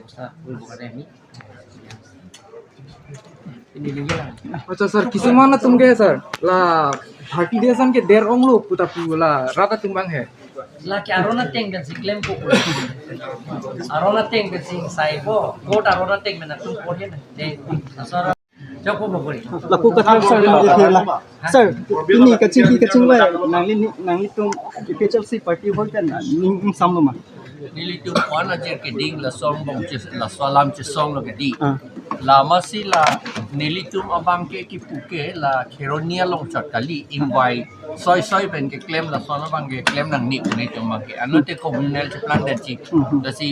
ব্যৱস্থা কৰিবৰ কাৰণে আমি। আচ্ছা স্যাৰ, কিছুমান তুমগে স্যাৰ লা ভাৰ্টি দেশন কে দেৰ অংলো পুতা পুলা ৰাতা তুমবাং হে। La ke arona teng ben si claim ko ko arona teng ben sing sai bo court arona teng ben tum ko he de asara jok ko bori la ku ka sir la sir ini kacing ki kacing la nangli nangli tum PHLC party hol kan ning samlo ma nili tum kwana jer ke ding la song bong che la salam che song lo ke di la ma si la nili tum abang ke ki puke la kheronia long chat kali invite soi soi pen ke claim la sona bang ke claim nang ni ne tum ma ke anote communal che plan de chi da si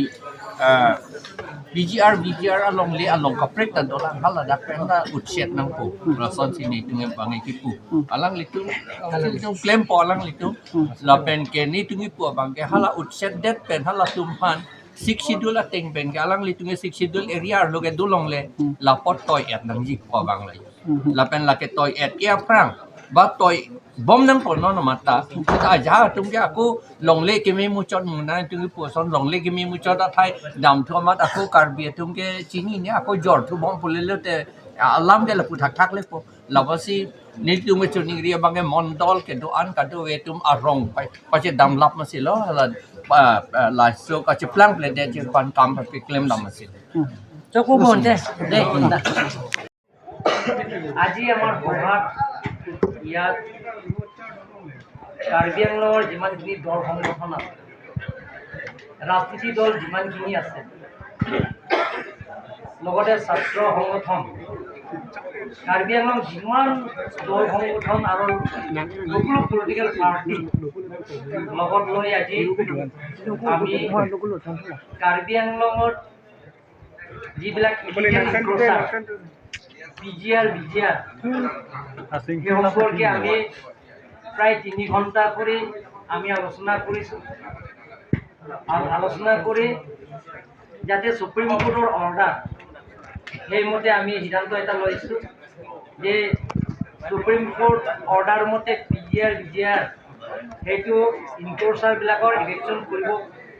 BGR BGR along le along kaprek tan dolang hala dak pen la utset nang po la son si ni tum bang ke pu alang litum litum claim po alang litum la pen ke ni tungi pu bang ke hala utset det pen hala tum han six schedule la teng pen ke alang litung six schedule area lo ke dulong le la pot toy et nang jik po bang la la pen la ke toy et ya prang ba toy bom nang po no no mata ta ja tum ke aku long le ke me mu chot mu na tum pu son long le ke me mu chot thai dam thu mat aku karbi tum ke chini ne aku jor thu bom pule le te alam de la pu thak thak le po la ba si ni tum ke chuning ria bang ke mondol ke do an ka do we tum arong pa pa che dam lap ma si lo la la so ka che plang ple de che pan kam pa claim dam ma si চকু বন দে দে। আজি আমাৰ সভাত ইয়াত কাৰ্বি আংলঙৰ যিমানখিনি দল সংগঠন আছে, ৰাজনীতি দল যিমানখিনি আছে, লগতে ছাত্ৰ সংগঠন, কাৰ্বি আংলং যিমান দল সংগঠন আৰু সকলো পলিটিকেল পাৰ্টি লগত লৈ আজি আমি কাৰ্বি আংলঙত যিবিলাক পিজিআৰ বিজিআৰ সেই সম্পৰ্কে আমি প্ৰায় 3 ঘণ্টা কৰি আমি আলোচনা কৰিছোঁ আৰু আলোচনা কৰি যাতে সুপ্ৰিম কোৰ্টৰ অৰ্ডাৰ সেইমতে আমি সিদ্ধান্ত এটা লৈছোঁ যে সুপ্ৰিম কোৰ্ট অৰ্ডাৰ মতে পিজিআৰ বিজিআৰ সেইটো ইনক্ৰ'চাৰবিলাকৰ ইভেকশ্যন কৰিব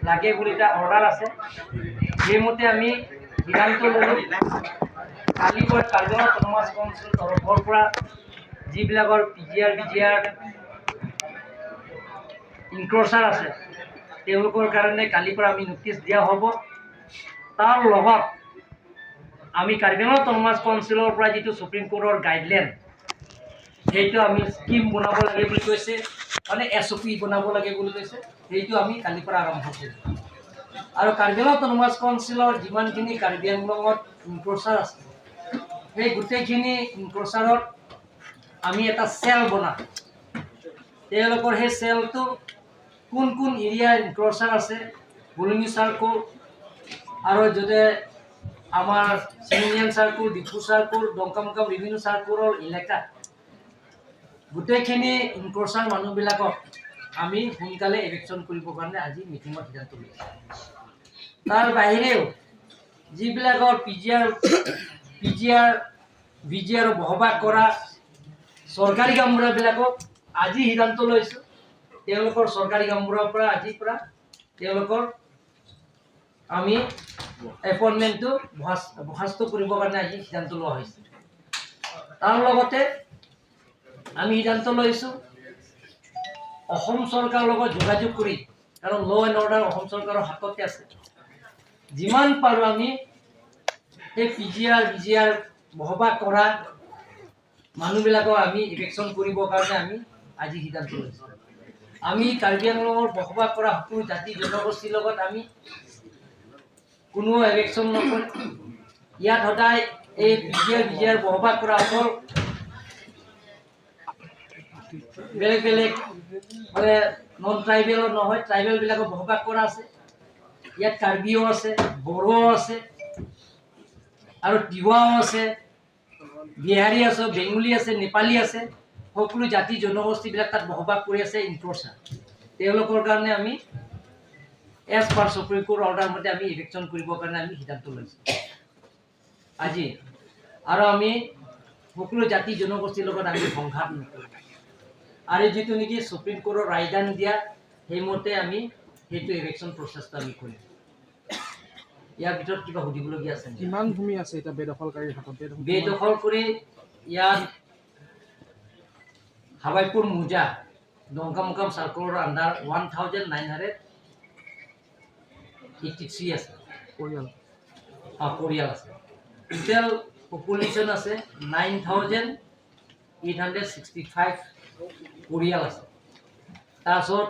লাগে বুলি এটা অৰ্ডাৰ আছে। সেইমতে আমি সিদ্ধান্ত ল'লোঁ। কালি পৰা কাৰ্বি আংলং অট'নমাছ কাউন্সিল তৰফৰ পৰা যিবিলাকৰ পিজিআৰ বিজিআৰ ইনক্ৰ'চাৰ আছে তেওঁলোকৰ কাৰণে কালিৰ পৰা আমি ন'টিচ দিয়া হ'ব। তাৰ লগত আমি কাৰ্বি আংলং অট'নমাছ কাউন্সিলৰ পৰা যিটো সুপ্ৰিম কোৰ্টৰ গাইডলাইন সেইটো আমি স্কিম বনাব লাগে বুলি কৈছে, মানে SOP বনাব লাগে বুলি কৈছে, সেইটো আমি কালিৰ পৰা আৰম্ভ কৰিম। আৰু কাৰ্বি আংলং অট'নমাছ কাউন্সিলৰ যিমানখিনি কাৰ্বি আংলঙত ইনক্ৰ'চাৰ আছে সেই গোটেইখিনি ইনক্ৰ'চাৰত আমি এটা চেল বনাম। তেওঁলোকৰ সেই চেলটো কোন কোন এৰিয়াৰ ইনক্ৰ'চাৰ আছে, বুলনি চাৰ্কল আৰু য'তে আমাৰ চিমিনিয়ান চাৰ্কল, ডিফু চাৰ্কল, ডংকামুকাম ৰেভিনিউ চাৰ্কলৰ এলেকা গোটেইখিনি ইনক্ৰ'চাৰ মানুহবিলাকক আমি সোনকালে ইভেকশ্যন কৰিবৰ কাৰণে আজি মিটিঙত সিদ্ধান্ত লৈছোঁ। তাৰ বাহিৰেও যিবিলাকৰ পিজিআৰ বিজিআৰ বসবাস কৰা চৰকাৰী গাঁওবুঢ়াবিলাকক আজি সিদ্ধান্ত লৈছোঁ, তেওঁলোকৰ চৰকাৰী গাঁওবুঢ়াৰ পৰা আজিৰ পৰা তেওঁলোকৰ আমি এপইণ্টমেণ্টটো বৰ্খাস্ত কৰিবৰ কাৰণে আজি সিদ্ধান্ত লোৱা হৈছে। তাৰ লগতে আমি সিদ্ধান্ত লৈছোঁ অসম চৰকাৰৰ লগত যোগাযোগ কৰি, কাৰণ ল' এণ্ড অৰ্ডাৰ অসম চৰকাৰৰ হাততে আছে, যিমান পাৰোঁ আমি সেই পিজিআৰ বিজিআৰ বসবাস কৰা মানুহবিলাকক আমি ইভেকশ্যন কৰিবৰ কাৰণে আমি আজি সিদ্ধান্ত লৈছোঁ। আমি কাৰ্বি আংলঙৰ বসবাস কৰা সকলো জাতি জনগোষ্ঠীৰ লগত আমি কোনো ইভেকশ্যন নকৰোঁ। ইয়াত সদায় এই পিজিআৰ বিজিআৰ বসবাস কৰা অকল বেলেগ বেলেগ মানে নন ট্ৰাইবেলৰ নহয়, ট্ৰাইবেলবিলাকৰ বসবাস কৰা আছে। ইয়াত কাৰ্বিও আছে, বড়োও আছে আৰু তিৱাও আছে, বিহাৰী আছে, বেংগলী আছে, নেপালী আছে, সকলো জাতি জনগোষ্ঠীবিলাক তাত বসবাস কৰি আছে ইনক্ৰ'চাৰ। তেওঁলোকৰ কাৰণে আমি as per supreme court order মতে আমি ইভেকশ্যন কৰিবৰ কাৰণে আমি সিদ্ধান্ত লৈছোঁ আজি। আৰু আমি সকলো জাতি জনগোষ্ঠীৰ লগত আমি সংঘাত নকৰোঁ আৰু যিটো নেকি সুপ্ৰিম কোৰ্টৰ ৰায়দান দিয়া সেইমতে আমি সেইটো ইভেকশ্যন প্ৰচেছটো আমি কৰিম। ইয়াৰ ভিতৰত কিবা সুধিবলগীয়া আছে নেকি? কিমান ভূমি আছে এতিয়া বেদখলকাৰীৰ হাতত, বেদখল? বেদখল কৰি ইয়াত হাবাইপুৰ মুজা ডংকামুকাম চাৰ্কলৰ আণ্ডাৰ 1983 আছে। পৰিয়াল? পৰিয়াল আছে। টোটেল পপুলেশ্যন আছে 9865 পৰিয়াল আছে। তাৰপাছত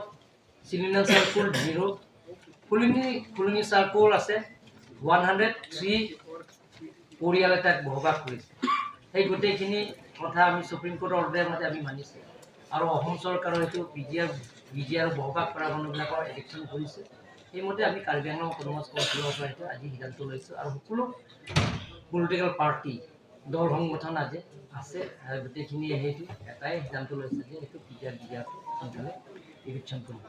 চিলিনা চাৰ্কুল জিৰ', ফুলনি চাৰ্কুল আছে 103 পৰিয়ালে তাত বসবাস কৰিছে। সেই গোটেইখিনি কথা আমি সুপ্ৰিম কোৰ্টৰ অৰ্ডাৰ মতে আমি মানিছোঁ আৰু অসম চৰকাৰৰ সেইটো P G R, V G R বসবাস কৰা মানুহবিলাকৰ ইভিকশ্যন কৰিছে। সেইমতে আমি কাৰ্বি আংলং অট'নমাছ কাউন্সিলৰ পৰা সেইটো আজি সিদ্ধান্ত লৈছোঁ আৰু সকলো পলিটিকেল পাৰ্টি, দল সংগঠন আজি আছে আৰু গোটেইখিনিয়ে সেইটো এটাই সিদ্ধান্ত লৈছে যে সেইটো P G R, V G আৰটো সোনকালে ইভিকশ্যন কৰিব।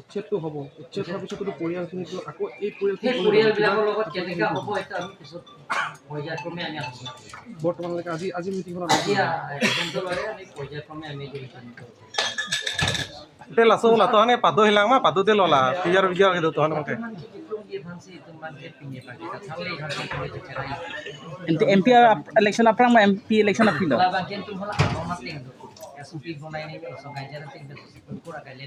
উচ্ছেদটো হ'ব, উচ্ছেদ হোৱাৰ পিছতো পৰিয়ালখিনিতো আকৌ এই পৰিয়ালখিনি সেই পৰিয়ালবিলাকৰ লগত কেনেকুৱা হ'ব, সেইটো আমি পিছত পৰ্যায়ক্ৰমে আমি আলোচনা কৰিম। বৰ্তমানলৈকে আজি মিটিংখনত আজি সিদ্ধান্ত ল'লে আমি পৰ্যায়ক্ৰমে আমি এইটো সিদ্ধান্ত ল'ম। Te la so la tohane padu hilang ma padu te lola pijar pijar gitu tohane mate. MP election aprang ma MP election apilo. SOP বনাই নি গাইজার করা গাইলে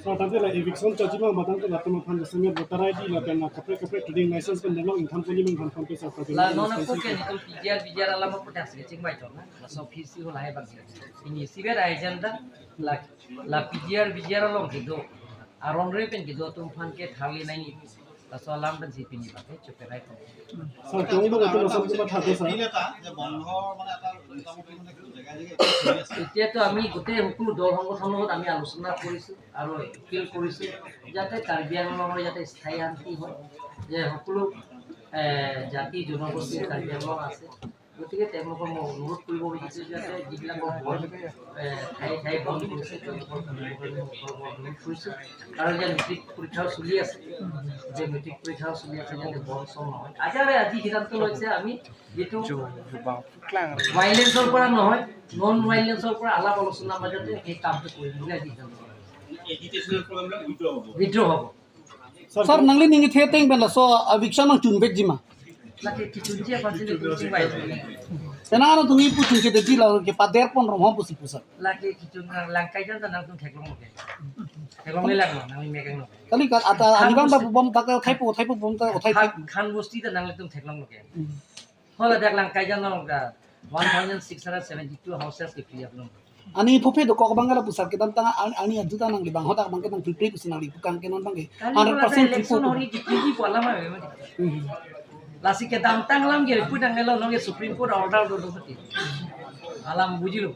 So tante la eviction chaji ma matang la tuma phan same voter ID la pen kapre kapre trading license pen nelo income poli meng phan pesa la nona ko ke ni PGR BGR ala ma putas ke ching bai to na la so phisi hol hai bang ini siber agenda la la PGR BGR long ke do aron re pen ke do tum phan ke thali nai ni la so alam pen si pini ba ke chupe rai ko. Sir, তেওঁ তো নতুন আসাম কিবা থাকে sir. এতিয়াতো আমি গোটেই সকলো দল সংগঠনৰ লগত আমি আলোচনা কৰিছোঁ আৰু এপিল কৰিছোঁ যাতে কাৰ্বি আংলঙৰ যাতে স্থায়ী শান্তি হয়, যে সকলো জাতি জনগোষ্ঠীৰ কাৰ্বি আংলং আছে। গতিকে তেওঁলোকক মই অনুৰোধ কৰিব বিচাৰিছোঁ যাতে যিবিলাকৰ বন ঠায়ে ঠায়ে বন্ধ কৰিছে, তেওঁলোকৰ অনুৰোধ কৰিছোঁ। আৰু যে মেট্ৰিক পৰীক্ষাও চলি আছে, যে মেট্ৰিক পৰীক্ষাও চলি আছে, যাতে বন চন নহয়। আজি আৰু আজি সিদ্ধান্ত লৈছে আমি যিটো ভাইলেন্সৰ পৰা নহয়, নন ভাইলেন্সৰ পৰা আলাপ আলোচনাৰ মাজতে সেই কামটো কৰিম বুলি আজি সিদ্ধান্ত উইড্ৰ হ'ব। Sir, nangli ningi the teng ben la so eviction mang chun bek jima. লাগে কিছু পাইছিলে তুমি পাই Pena ano tungi pu chun che de ji la ke pa der pon rom ho pusi pusa. লাগে কিছু লাংকাই যান nang tum theklong loke theklong le lang nang mekang loke. Kali ka ata ani bang ba bom ta ka thai pu thai pu bom ta othai thai. খান বস্তি তা nang tum theklong loke hola dak langkai jan nang da 1672 houses ke free up Ani phupe do kok bangala pusar ke dam ta ani adu ta nangli bang hota bang ke nang free pusi nangli pukang ke non bang ke 100% free election hori ki ki pola ma lasi ke dam tang lam ge pu nang lo nong supreme court order do do alam বুঝিলো।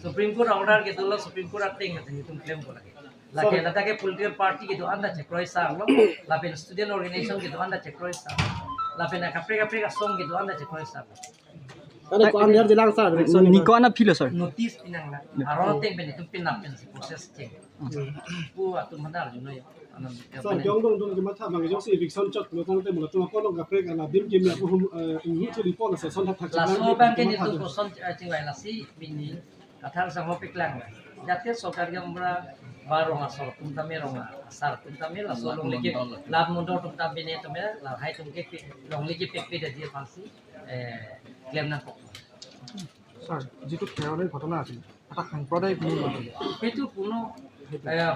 Supreme court order কে দল supreme court আতে ngate tum claim ko lage lake latake political party ke do anda chekroi sa lo lapen student organization ke do anda chekroi sa lapen kapre kapre ka song ke do anda chekroi sa. Nikona philo sir. Notice pinang la aron teng pen tum pin pen process cheng pu atum mandar juno ya. Sir, তেওঁ তো নতুন কিবা থা মানে জসি eviction chat নতুন তে মুলত তোমাক কোন kapre la dim kim ya pu hu chu report আছে son thak la so bang ke ni tu son ching bai la si bini kathar sang peklang যাতে সরকারকে আমরা বা রঙা সর তুমতামে রঙা সার তুমতামে লা so long leke lab mundo tumtam bine tume la hai tumke long leke pek pek দিয়ে ফাঁসি ক্লেম না। ছাৰ, যিটো খেৰণিৰ ঘটনা আছিল, এটা সাম্প্ৰদায়িক মূৰ লৈছিলে। সেইটো কোনো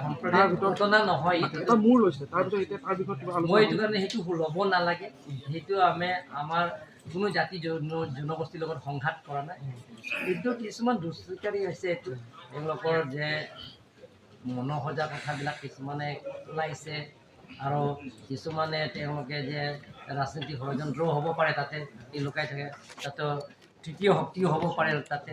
সম্প্ৰদায়িক ঘটনা নহয়। এটা মূৰ লৈছিলে, তাৰপিছত এতিয়া তাৰ বিষয়ত কিবা মই এইটো কাৰণে সেইটো ল'ব নালাগে। সেইটো আমি আমাৰ কোনো জাতি জনগোষ্ঠীৰ লগত সংঘাত কৰা নাই। কিন্তু কিছুমান দুষ্কৃতিকাৰী হৈছে, এইটো তেওঁলোকৰ যে মনসজা কথাবিলাক কিছুমানে ওলাইছে আৰু কিছুমানে তেওঁলোকে যে ৰাজনীতিক ষড়যন্ত্ৰও হ'ব পাৰে, তাতে লুকাই থাকে, তাতে তৃতীয় শক্তিও হ'ব পাৰে তাতে।